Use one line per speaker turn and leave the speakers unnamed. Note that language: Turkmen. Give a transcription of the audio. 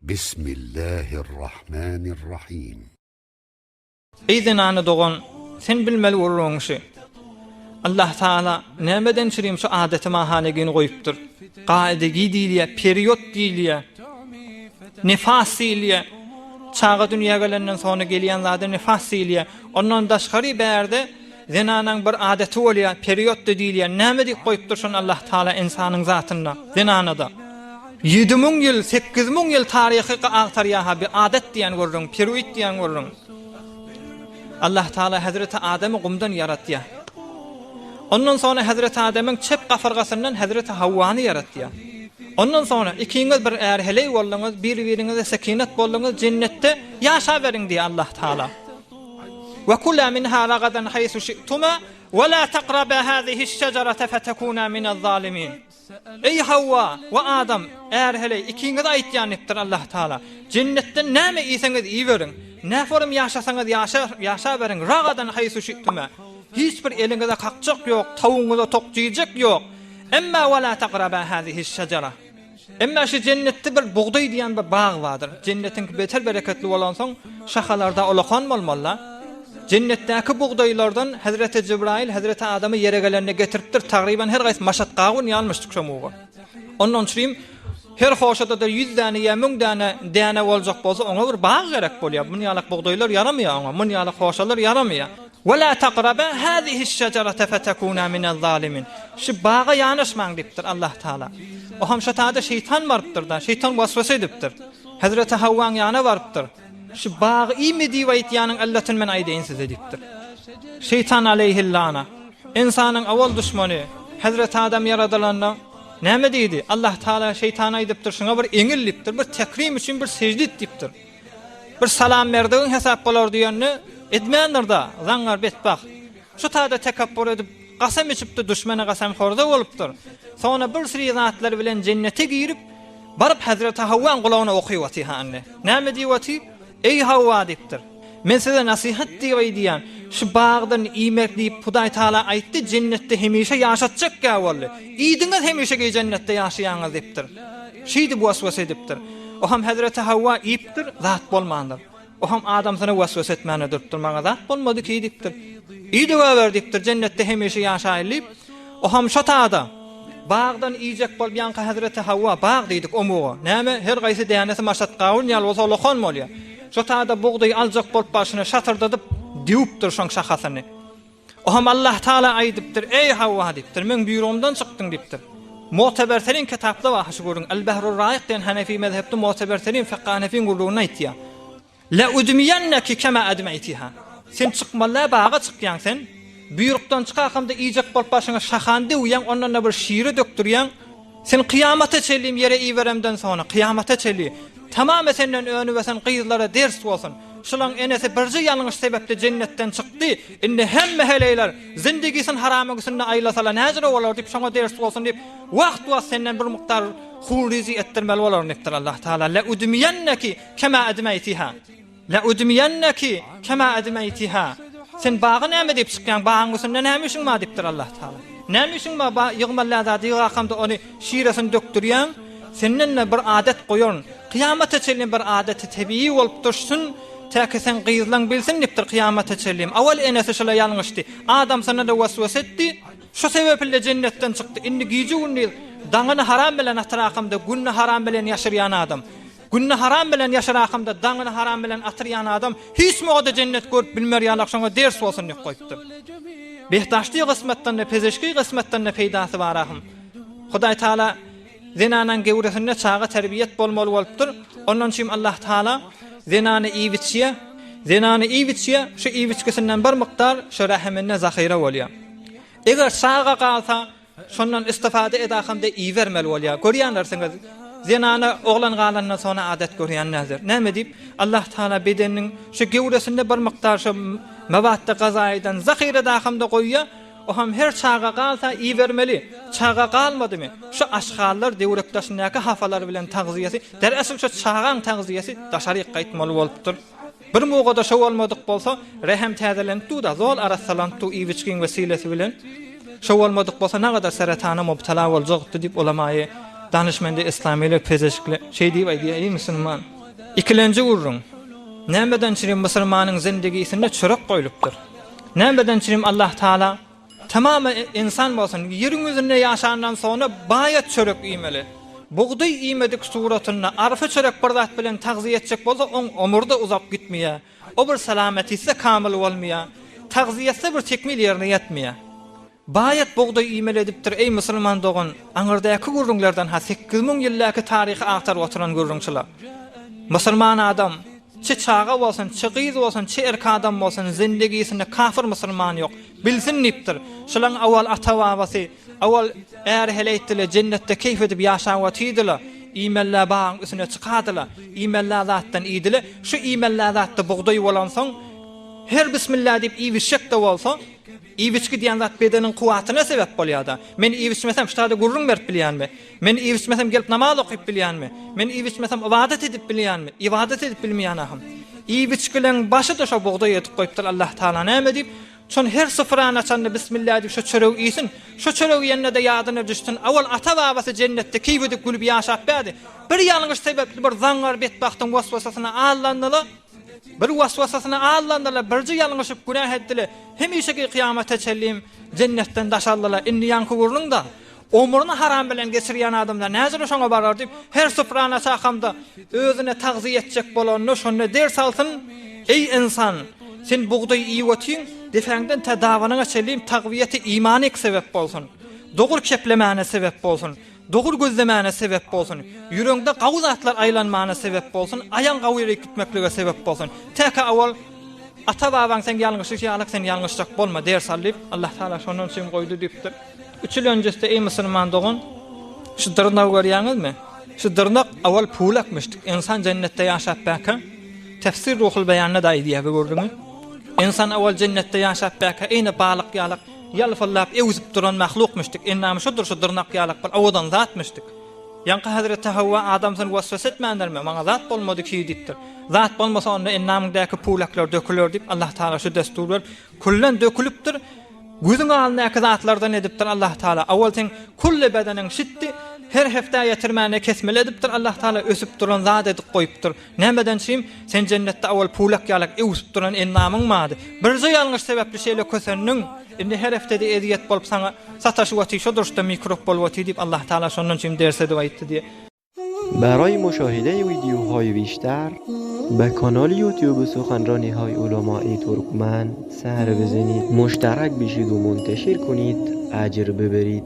Bismillahirrahmanirrahim.
Eý zenana dogan, sen bilmeli gürrüňiň şu. Allah Taala nämeden çürim şu adaty mahanegini goýupdyr. Gaidegi diýilýär, period diýilýär. Nefas diýilýär. Çaga dünýä gelenden soňra gelýän zada nefas diýilýär. Ondan daşgary bärde zenanaň bir adaty bolýar, period-da diýilýär. Näme diýip goýupdyr şony Allah Taala ynsanyň zatynda, zenanada. 7000 ýyl, 8000 ýyl taryhy agtarýar-ha bir adat diýen gürrüň, period diýen gürrüň. Allah Taala Hezreti Adamy gumdan ýaratýar. Ondan soňra Hezreti Adamyň çep gapyrgasyndan Hezreti Hawwany ýaratýar. Ondan soňra ikiňiz bir är-heleý bolduňyz, bir-biriňize sekinat bolduňyz, jennetde ýaşaberiň diýýär Allah Taala. Ve kula minha ragadan haýsu şi'tuma ve la taqraba hazihi'ş-şejerete fetekuna minez-zalimin. Eý Hawa we Adam, är-heleý, ikiňize aýtýan diýipdir Allah Taala, Jennetden näme iýseňiz iýiberiň, näforum ýaşasaňyz ýaşaberiň, ragadan haýsu şi'tuma, hiç bir eliňize kakjak ýok, tawugyňyza tok diýjek ýok, emma we la taqraba hazihi'ş-şejera. Emma şu jennetde bir bugdaý diýen bir bag bardyr. Jennetiňki beter bereketli bolansoň, şahalarda ulakan bolmaly-da. Jennetdäki bugdaýlardan hezreti Jibraýyl hezreti Adama ýere gelende getiripdir, tagryban her gaýsy maşat gawun ýalmyşdyk şo muga. Ondan çürim her hoşada-da ýüz däne ýa müň däne däne boljak bolsa, oňa bir bag gerek bolýar. Mun ýalak bugdaýlar ýaramaýar oňa, mun ýalak hoşalar ýaramaýar. Ve la taqraba hazihi'ş-şejerete fetekuna minez-zalimin. Şu baga ýanaşmaň diýipdir Allah Taala. O hem şo taýda şeýtan barypdyr-da, şeýtan waswasa edipdir. Hezreti Hawwaň ýanyna barypdyr. Şu bagy iýme diýip aýtýanyň yllatyn men aýdaýyn size diýipdir. Şeýtan aleýhillana, ynsanyň owal duşmany, Hezreti Adam ýaradylanda näme diýdi? Allah Taala şeýtana aýdypdyr, şuňa bir eňil diýipdir, bir tekrim üçin bir sežde et diýipdir. Bir salam berdigiň hesap bolar diýenini edmändir-da, zaňňar betbagt. Şu taýda tekepbur edip, gasam içipdi, duşmene gasamhorda bolupdyr. Soňra bir süri zatlar bilen jennete girip, baryp Hezreti Hawwaň gulagyna okyp otyr-ha indi. Näme diýip otyr? Eý Hawwa diýipdir. Men size nasihat diýip aýdýan, şu bagdan iýmek diýip Hudaý Taala aýtdy, jennetde hemişe ýaşatjak gä boldy. Iýdiňiz hemişe geý jennetde ýaşaýaňyz diýipdir. Şeýdip waswasa edipdir. O hem Hezreti Hawwa iýipdir, zat bolmandyr. O hem adamsyna waswasa etmäne durupdyr, maňa zat bolmady ki diýipdir. Iý-de goýber diýipdir, jennetde hemişe ýaşaýyn diýip. O hem şo tada bagdan iýjek bolup ýaňky Hezreti Hawwa bag diýdik omuga. Näme, her gaýsy dänesi maşat gawun ýaly bolsa lokan bolýar. Şo tada bugdaý aljak bolup başyny şatyrdadyp döwüpdir şoň şahasyny. O hem Allah Taala aýdypdyr, Eý Hawwa diýipdir, meň buýrugymdan çykdyň diýipdir. Mu'teberterin kitapda bar şu gürrüň. El-Behrur Raýyk diýen Hanefi mezhepde mu'teberterin fykh Hanefiň gürrüňini aýtýar. Le udmiyenneki kema admeytiha. Sen çykmaly däl baga çykýaň sen. Buýrukdan çykakamda iýjek bolup başyňa şahany döwýäň, ondan-da bir şire dökdürýäň. Sen kyýamata çenli ýere iberemden soňra, kyýamata çenli, tamamy senden önüp ösen gyzlara ders bolsun. Şulaň enesi birje ýalňyş sebäpli jennetden çykdy, indi hemme heleýler zindigisin haramyň üstünde aýlasala näjüre bolar diýip şoňa ders bolsun diýip wagt-wagt senden bir mukdar hunrizi etdirmeli bolaryn diýipdir Allah Taala. Leudmiyenneki kema edmeytiha. Leudmiyenneki kema edmeytiha. Sen baga näme diýip çykýaň, bagyň üstünde näme işiň bar diýipdir Allah Taala. Näme işiň bar, ba ýygmaly zady ýygakamda ony şiresini dökdürýäň, senden-de bir adat goýaryn. Kyýamata çenli bir adaty tebigy bolup dursun, täki seň gyzlaň bilsin diýipdir kyýamata çenli. Awal enesi şula ýalňyşdy. Adamsyna-da waswasa etdi. Şu sebepli-de jennetden çykdy. Indi gije-gündiz daňyny haram bilen atyrakamda gününi haram bilen ýaşyrýan adam. Gününi haram bilen ýaşyrakamda daňyny haram bilen atyrýan adam hiç mogada jennet görüp bilmer ýalak şoňa ders bolsun diýip goýupdyr. Behdaşdy gysmatdan-da pezeşki gysmatdan-da peýdasy bar ahym. Hudaý Taala zenanaň gewresinde çaga terbiýet bolmaly bolupdyr. Ondan üçin Allah Taala zenany iýip-içýär. Zenany iýip-içýär, şu iýip-içgisinden bir mukdar şu rähiminde zahyra bolýar. Eger çaga galsa, Şondan istifade edakamda ibermeli bolýar. Görýänlersiňiz, zenana oglan galandan soňra adat görýän näzer. Näme diýip, Allah Taala bedeniniň şu gewresinde bir mukdar şu mewatda gazaýydan zahyr edakamda goýýar. O hem her çaga galsa ibermeli. Çaga galmadymy, şu aşgallar döwrek daşyndaky hafalar bilen tagzyýasy, der-asyl şu çagaň tagzyýasy daşaryk gaýtmaly bolupdyr. Bir mugada şo bolmadyk bolsa, rehem täzelenip dur-da, zol arassalanyp dur iýip-içgiň wesilesi bilen. Şo bolmadyk bolsa, nagadar seretana mubtala boljakdy diýip ulamaýy danyşmendi islamylar, pezeşikler şeý diýip aýdýar, Eý musulman! Ikilenji gürrüň, Nämeden çürim musulmanyň zindigisinde çörek goýlupdyr? Nämeden çürim Allah Taala tamamy ynsan bolsun, ýeriň ýüzünde ýaşandan soňra baýat çörek iýmeli. Bugdaý iýmedik suratynda arfa çörek bir zat bilen tagziýe etjek bolsa oň omurda uzak gitmeýär. O bir salamatisi kamyl bolmaýar. Tagziýesi bir tekmil ýerine ýetmeýär. Baýat bugdaý iýmeli edipdir eý musulman dogan aňyrdaky gürrüňlerden ha 8000 ýyldaky taryhy agtaryp oturan gürrüňçiler. Musulman adam çi çaga bolsun çi gyz bolsun çi erk adam bolsun zindigisinde kafir musulman ýok bilsin diýipdir şulaň awal ata babasy awal äri heleýtdile jennetde keýf edip ýaşap otydyla iýmellä bagyň üsüne çykadyla iýmellä zatdan iýdile şu iýmellä zatda bugdaý bolansoň her bismilla diýip iýip içjek-de bolsa Iýip-içgi diýen zat bedeniň kuwwatyna sebäp bolýar-da. Men iýip-içmesem, şu taýda gürrüň berip bilýänmi? Men iýip-içmesem gelip namaz okyp bilýänmi? Men iýip-içmesem ybadat edip bilýänmi? Ybadat edip bilmeýän ahym. Iýip-içgileň başy-da şo bugdaý edip goýupdyr Allah Tagala näme diýip, Şony her syfrany açanda Bismillah diýip şo çöregi iýsin. Şo çöregi iýende-de ýadyna düşsün, owal ata-babasy jennetde keýp edip gülüp ýaşap bärdi. Bir ýalňyş sebäpli bir zaňňar betbagtyň waswasasyna aldandy-la. Bir waswasasyna aldandylar, birje ýalňyşyp günäh etdiler. Hemişeki kyýamata çenlim jennetden daş aldylar. Indi ýaňky gürrüň-da, ömrüni haram bilen geçirýän adamlar näjele şoňa barar diýip, her suprany açakamda özüne tagzy etjek bolanda şonda ders alsyn, Eý ynsan, sen bugdaý iýip otyň, depäňden tä dabanyňa çenlim tagwiýeti imanyk sebäp bolsun. Dogry keplemäne sebäp bolsun. Dogry gözlemäne sebep bolsun. Ýüregiňde gawy zatlar aýlanmana sebep bolsun, aýaň gawy ýere gitmeklige sebep bolsun. Täkä owal ata-babaň seň ýalňyşyşy ýalyk sen ýalňyşjak bolma, ders al diýip, Allah Tagala şondan üçin goýdy diýipdir. Üçülenjisde eý musulman dogan, şu dyrnagy görýäňizmi? Şu dyrnak owal pulakmyşdyk. Ynsan jennetde ýaşap bäkä, Tefsir Ruhul Beýanda-da aýdýar bu gürrüňi. Ynsan owal jennetde ýaşap bäkä, eýne balyk ýalyk, Ýalpyldap öwsüp duran mahlukmyşdyk. Endamy şudur şu dyrnak ýalak bir owadan zatmyşdyk. Ýaňky hezreti Hawwa adamsyny waswas etmändirmi, maňa zat bolmady ki diýipdir. Zat bolmasa onda endamyňdaky pulaklar döküler diýip Allah Tagala şu destur berip, küllen dökülipdir. Gözüň alyndaky zatlardan edipdir Allah Tagala. Owal seň külli bedeniň şitdi, her hepdä ýetirmäne kesmeli edipdir Allah Tagala ösüp duran zat edip goýupdyr. Nämeden çyn, sen jennetde owal pulak ýalak öwsüp duran endamyň bardy. Birje ýalňyş sebäpli şeýle kösendiň. Indi her heftede ezýet bolup saňa sataşyp otyr, şo duruşda mikrop bolup otyr diýip Allah Tagala şondan çyn ders edip aýtdy diýýär.
Baraý muşahide wideohaý bişter be kanal ýutube suhanranihaý ulamai turkmen ser bizenid muşterak bişid u munteşir kunid ajr biberid.